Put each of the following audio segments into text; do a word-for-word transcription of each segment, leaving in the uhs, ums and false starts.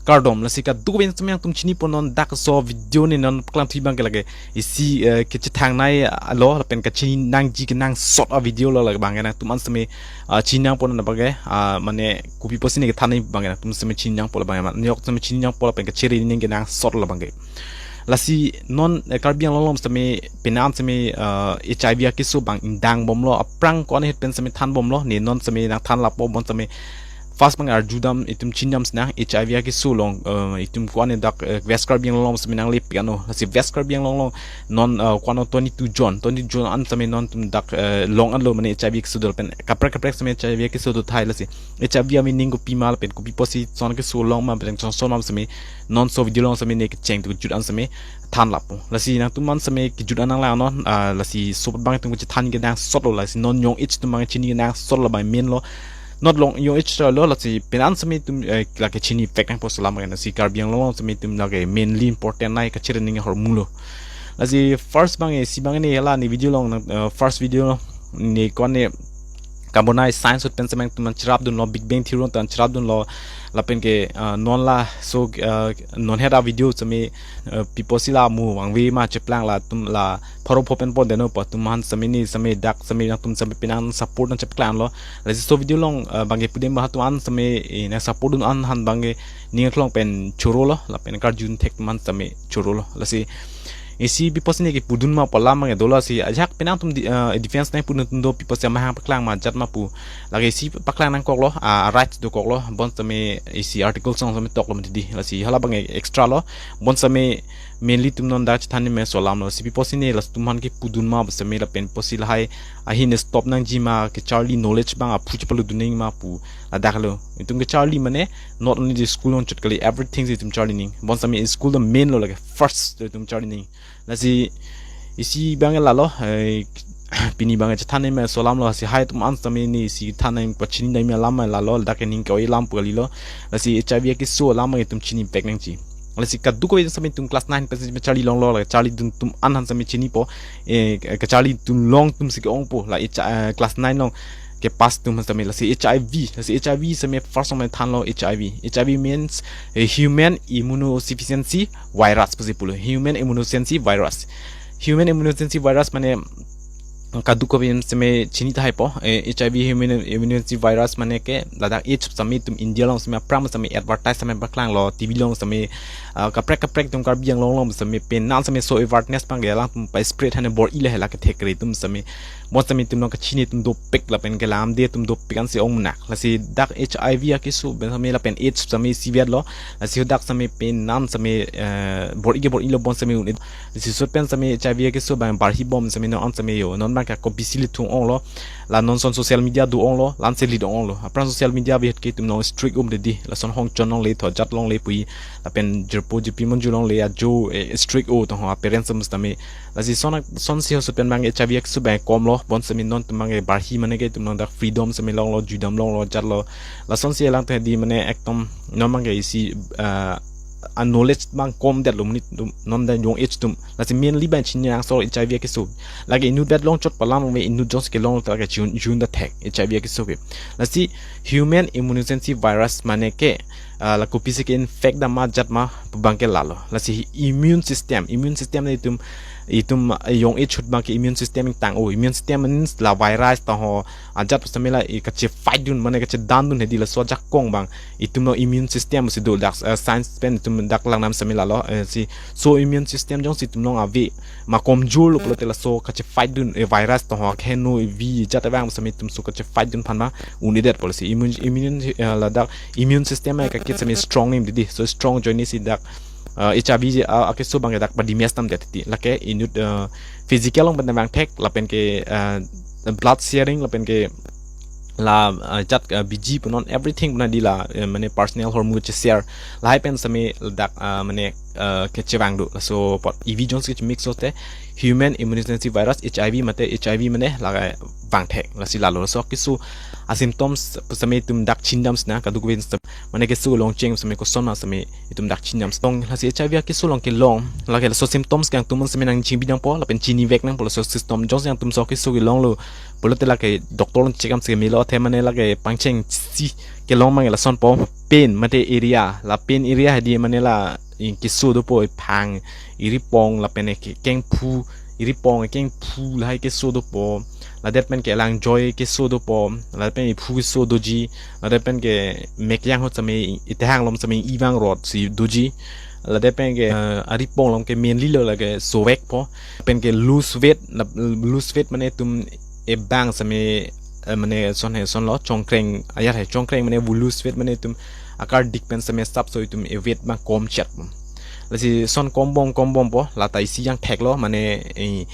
kardom. Lasi kadokave setame nangtum chinipo, non dak so video ne non paklang thuji abangke lake isi, eh, kechethang nai alo lapen kachini nangji kenangsot a video lo, lake abangke nangtum an setame, ah, chini nangpo, non abangke, ah, mane kopi pusi ne kethan nai abangke nangtum setame chini nangpo, la abangke ma nyok setame chini nangpo lapen kachere ning kenangsot lo abangke. Lasi non, eh, Karbi Anglong along setame penang setame, eh, H I V akeso abang ingdang bomlo, aphrang ko-an ahet pen setame than bomlo, ne non setame nangthan lapo. Bon setame first abang arjudam, itum chinidam sinang, H I V akeso along, eh, itum ko-an dak, eh, West Karbi Anglong along setame nangle pik ano. Lasi West Karbi Anglong along non, eh, ko-an twenty-two jon, twenty-two jon an setame non itum dak, eh, long anlo, mane H I V keso do lapen kaprek kaprek setame H I V keso do tahai. Lasi H I V a meaning kopima lapen kopi pusi son keso long ma, pen son son ma setame non so video along setame ne kecheng tu jut an setame than lapo. Lasi nangtum an setame kejut an nanglang non, ah, lasi sobat abang itum kachethan kenangsot lo, lasi non young age atum abang chini kenangsot lo, abang main lo. Not long young age lo, lasi penang setame itum, eh, lake chinivek nangpo, selam abang, lasi Karbi Anglong along setame itum lake mainly important nai kachere ning ahormu lo. Lasi first abang, eh, isi abang ne hala ne video along, eh, first video ne ko-an ne kabonai science ahut pen setame nangtum an cherapdunlo, Big Bang Theory nangtum an cherapdunlo, lapen ke, ah, non laso, ah, non ahet a video setame, ah, pi pusi la mu vangve ma cheplang, latum la pharo pho pen pon deno pa atum aphan setame ne setame dak setame nangtum setame penang support nangcheplang lo. Lasi so video along, ah, abangke pudam ba atum an setame, eh, nangsupport dun an aphan abangke ning aklong pen choro lo, lapen karjun thek atum an setame choro lo. Lasi isi pi pusi ne kepudun ma pu alam abangke dolo, lasi ajahak penang atum di, eh, defense nangpudun atum do, pi pusi amahang paklang ma jat ma pu. Lake isi paklang nangkoklo, ah, right dokoklo, bon setame isi article song setame toklo mati di. Lasi hala abangke extra lo, bon setame mainly itum non dak chethan ni me so alam lo. Lasi pi pusi ne latum aphan kepudun ma pu setame lapen pusi lahai ahin stop nangji ma, kecharli knowledge abang aphu chepaludun nangji ma pu ladak lo. Itum kecharli mane not only the school along chot kali, everything si itum charli nangji. Bon setame school the main lo, lake first itum charli nangji. Lasi isi abang lalo, eh, pini abang chethan ni me so alam lo, lasi hai atum an setame ne isi than nang pachini dai me alam lalo, dak ning ke-oi alam pu kalilo. Lasi H I V akeso alam itum chinivek nangji. Lasi kadokave setame itum class nine pen setame charli longlo, lake charlidun atum an aphan setame chinipo, eh, kacharlidun long atum si ke-ongpo, la H-, eh, class nine along kepass atum setame. Lasi H I V, lasi H I V setame first setame thanlo H I V. H I V means a human immunodeficiency virus pusi pulo. Human immunodeficiency virus. Human immunodeficiency virus mane kadokave setame chini tahaipo, eh, H I V human immunodeficiency virus mane ke ladak age setame itum India along setame aphrang setame advertise setame paklanglo, T V along setame, ah, kaprek kaprek atum Karbi Anglong along setame penang setame so awareness abangke alangtum pa-spread hane bor-i le hela kethek kre atum setame. Bon setame itum along kachini atum dopik lapen ke lamde atum dopik ansi ong munak. Lasi dak H I V akeso pen setame lapen AIDS setame isivet lo. Lasi dak setame penang setame, eh, bor-i ke bor-i lo, bon setame un-e. Lasi sot pen setame H I V akeso abang barhi bom setame non an setame yo. Non abangke kopisi le thung onglo. La non son social media do onglo, la-an si lead onglo. Aphrang social media avedet ke itum along strict um de di. Lason hongchon longle, thojat longle pu-i, lapen jirpo jirpi monju longle ajo, eh, strict o tong ho, a parents setame. Lasi son, son si ho sot pen abang H I V akeso abang komlo, bon setame non atum abang barhi mane ke itum along dak freedom setame longlo, judam longlo, jatlo. Lasonsi alangtum di mane ekdom non abangke isi, ah, a knowledge abang komdetlo monit atum, non dak young age atum. Lasi mainly abang chini nangso H I V akeso. Lake inut vet long chot pu alam me inut jongsi kelong ta ke chun, chun da thek H I V akeso ke. Lasi human immunodeficiency virus mane ke, ah, la kopisi ke-infect dam ma jat ma pu abangke lalo. Lasi immune system, immune system ne itum, itum, ah, young age ahut abangke immune system ingtang o. Immune system means la virus tong ho ajat pu setame la i kachefight dun mane kachedandun hedi, laso ajakong abang itum along immune system si do, dak, eh, science pen itum dak langdam setame lalo, eh, si so immune system jongsi itum along ave ma komjor lo pulote laso kachefight dun, eh, virus tong ho kheno ivi jat abang setame itum so kachefight dun aphan ma un-edetpo. Lasi immune, immune, eh, ladak immune system ke kit setame strong nim didi. So strong ajoine si dak, eh, H I V, ah, akeso abang dak padi mes tam det ti. Lake inut, eh, physical along pen abang thek lapen ke, eh, blood sharing lapen ke la, eh, jat, eh, biji punon everything puna di la, eh, mane personal ahormu che-share. Lahai pen setame dak, eh, mane, eh, kechevang do. Laso apot ivi jongsi mix hote human immunodeficiency virus, H I V mate H I V mane la vang thek. Lasi lalo. Laso keso a symptoms pu setame itum dak chinidam sinang, kadokave setame mane keso along cheng setame koson ma setame itum dak chinidam sinang. Lasi H I V akeso along kelong, lake laso symptoms kangtum an setame nangchingbi nangpo lapen chinivek nangpo. Laso symptom jongsi nangtum so keso kelonglo pulote lake doctor along check up si melo, athe mane lake pangcheng si kelong mang lason po, pain mate area, la pain area hadi mane la in keso dopo, ephang, iripong lapen ke kengphu, iripong, kengphu lahai keso dopo, ladet pen ke lang joint keso dopo, lapen iphu keso doji, ladet pen ke mekyang ahut same, itehang along same ivang rot si doji, ladet pen ke, eh, aripong along ke mainly lo lake sovek po, pen ke lose weight, la-, lose weight mane itum ebang same, eh, mane son he son lo, chongkreng, ayar he chongkreng mane vo lose weight mane itum akardik pen same sap so itum e weight ma kom chet. Lasi son kombom kombom po, lata isi angthek lo, mane, eh,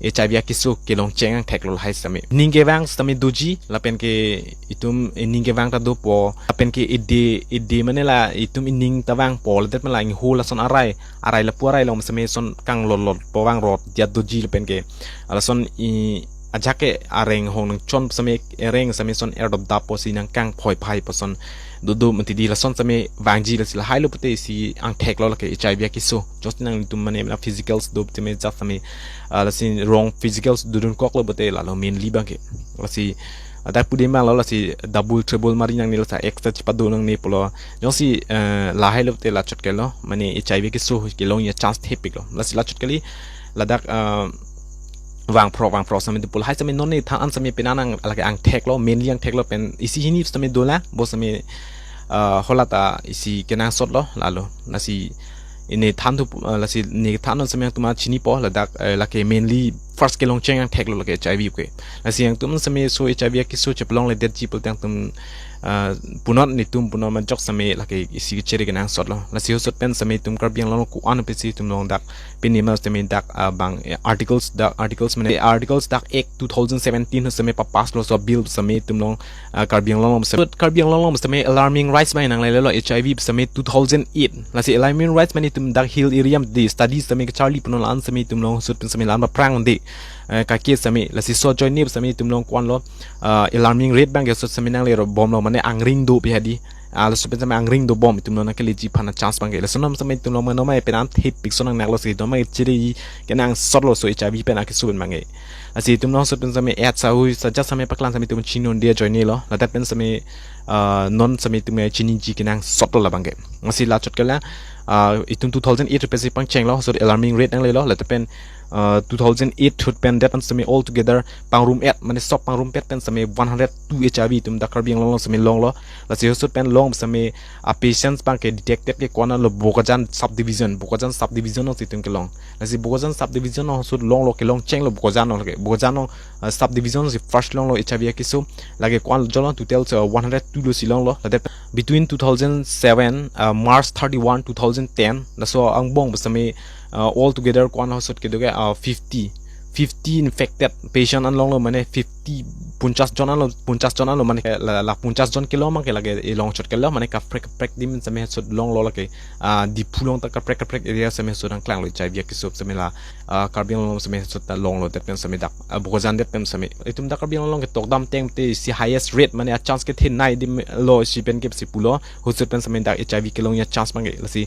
H I V akeso kelongcheng angthek lo lahai same. Ning kevang same doji, lapen ke itum, eh, ning kevang ta dopo, lapen ke ede, ede mane la itum ining ta vangpo, ladet mane la ingho lason arai, arai lapu arai along same son kanglot lot po vang rot dia doji lapen ke. Lason i ajak ke areng hong nangchon same, ereng same son erdop dap po si nangkangphoi phai po son dodo mati di, lason same vangji, lasi lahai lo pute isi angthek lo lake H I V akeso. Just nangtum mane la physicals do same jat same, ah, lasi rong physicals dodun kok lo pute lalo mainly abang ke. Lasi ada pudema lo, lasi double triple mari nangne, lasi extra chepado nangne pulo. Jongsi, eh, lahai lo pute la chot ke lo, mane H I V akeso kelongji achance thepik lo. Lasi la chot kali, ladak, eh, vangphrok vangphrok same dopo, lahai same non ne than an same penang lake angthek lo, mainly angthek lo pen isi hini same dolang, bo same, ah, hala ta isi kenangsot lo lalo. Lasi ne than thu, ah, lasi ne than non same tuma chinipo, ladak, eh, lake mainly first kelongcheng angthek lo lake H I V ke. Lasi nangtum same so H I V akeso cheplongledetji pulote nangtum, ah, punot netum punot majok same lake isi kechere kenangsot lo. Lasi ahut pen same itum Karbi Anglong ko-an pesi itum along dak pini mas temi dak, ah, bang, eh, articles dak, articles mane articles dak Act two thousand seventeen seme pa pass lo, laso bill seme itum along, ah, Karbi Anglong along seme, Karbi Anglong along seme alarming rise abang nanglelo, H I V seme two thousand eight. Lasi alarming rise mane itum dak hill area di study seme kacharli punon la-an seme itum along ahut pen seme la-an aphrang di, eh, kake seme, lasi so join ni seme itum along ko-an lo, ah, alarming rate abang ke ahut seme nanglero bomlo, mane angring do pi hadi. Ah, laso pen seme angring dobom itum along nangkeleji aphan achance abang ke. Laso non seme itum along mane non ma penang thepik so nangnak lo si, non ma chere kenangsot lo so H I V pen akeso pen abang ke. Lasi itum along ahut pen seme et sahui saja seme paklang seme itum chinidun dia join ni lo. Ladak pen seme, ah, non seme itum chiniji kenangsot lo labang ke. Lasi la chot ke la, ah, itum two thousand eight pen si pangcheng lo, so alarming rate nanglelo. Ladak pen, ah, two thousand eight ahut pen det pen seme all together pangrum et, mane sok pangrum pet pen seme one hundred two H I V itum dak Karbi Anglong along seme longlo. Lasi ahut pen long seme, ah, patients abang ke detected ke ko-an lo, Bokajan subdivision, Bokajan subdivision along si itum kelong. Lasi Bokajan subdivision along ahut longlo, kelongcheng lo Bokajan along ke. Bokajan along, ah, subdivision si first longlo H I V akeso. Lake ko-an lo jolo total so one hundred two lo si longlo. Ladak between two thousand seven, ah, March thirty-one, two thousand ten, laso angbong seme, ah, all together ko-an ahut kedo ke, ah, fifty, fifty infected patient an longlo, mane fifty, punchas jon an lo, punchas jon an lo, mane la, la punchas jon kelong abang ke lake elong chot ke lo, mane kaprek kaprek adim seme ahut longlo lake, ah, Diphu along ta kaprek kaprek area seme ahut nangklanglo H I V akeso seme la, ah, Karbi Anglong seme ahut ta longlo, det pen seme dak, ah, Bokajan det pen seme. Itum dak Karbi Anglong ke tokdam ateng te isi highest rate mane achance kethenei adim lo isi pen ke si pulo, ahut pen seme dak H I V kelongji achance abang ke. Lasi,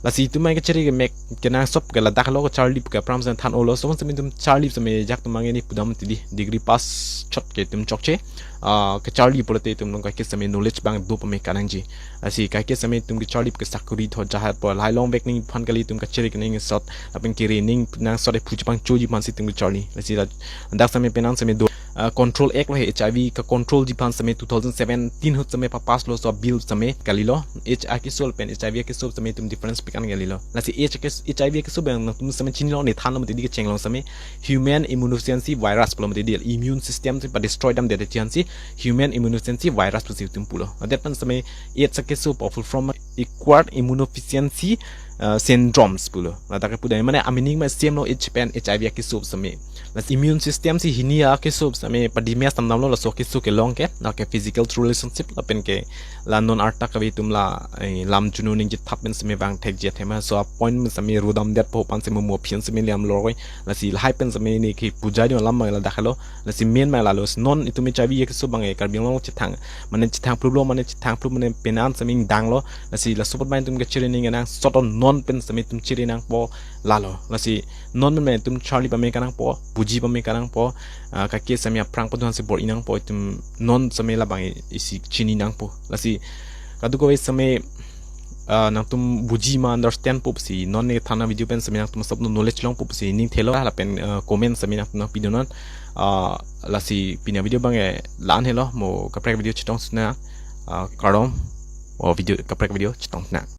lasi itum abang ke chere kemek kenangsot ke ladak lo kacharli ke aphrang seme than-olo, so seme itum charli seme jak atum abang ke ne pudam ti di, degree pass chot ke itum chokche. Ah, kacharli pulote itum along kaike seme knowledge abang do pame kanangji. Lasi kaike seme itum kacharli ke sakuri tho jahat po lahai longvek nangji aphan kali itum kachere kenangsot, lapen kere nangji aphan sore phu chepangchoji aphan si itum kacharli. Lasi la, dak seme penang seme do, ah, Control Act lo he, H I V kacontrolji aphan seme two thousand seventeen ahut seme pa pass lo, laso bill seme kalilo. H I V akeso pen H I V akeso seme itum difference pikan kalilo. Lasi H I V akeso abang nangtum seme chinilo, ne thanlo mati di, kecheng along seme human immunodeficiency virus pulo mati di, immune system si pa destroy damdet aphan si human immunodeficiency virus pusi itum pulo. Ladak pen seme AIDS akeso pa full form acquired immunodeficiency, uh, syndromes pulo. Ladak ke pudam mane a-meaning ma same lo AIDS pen H I V akeso seme. Lasi immune system si hini akeso seme pa damage damdamlo, laso akeso kelong ke, lake physical relationship lapen ke la non arta kave itum la, eh, lam chunu ningje thap pen seme vangthekji athema, laso a-point pen seme rudamdet po pan seme mo phian seme liam loroi. Lasi lahai pen seme ne ke puja jo lam ma ladak lo. Lasi main ma lalo, non itum H I V akeso abang ke Karbi Anglong chethang, mane chethang phlup lo, mane chethang phlup mane penang seme danglo. Lasi Si laso apot abang itum kachiri nangji nang, soton non pen sitame itum chiri nangpo lalo. Lasi non pen itum charli pame kenangpo, buji pame kenangpo, ah, kake sitame aphrang padun si bor-i nangpo, itum non sitame labang isi chini nangpo. Lasi kadokave sitame, ah, nangtum buji ma understand po pusi, non ne than a-video pen sitame nangtum sob knowledge longpo pusi ning thelo, lapen, ah, comment sitame nangtum nangpidun non. Ah, lasi pini a-video abang ke la-an helo, mo kaprek video chetong sina, ah, kardom, mo video kaprek video chetong sina.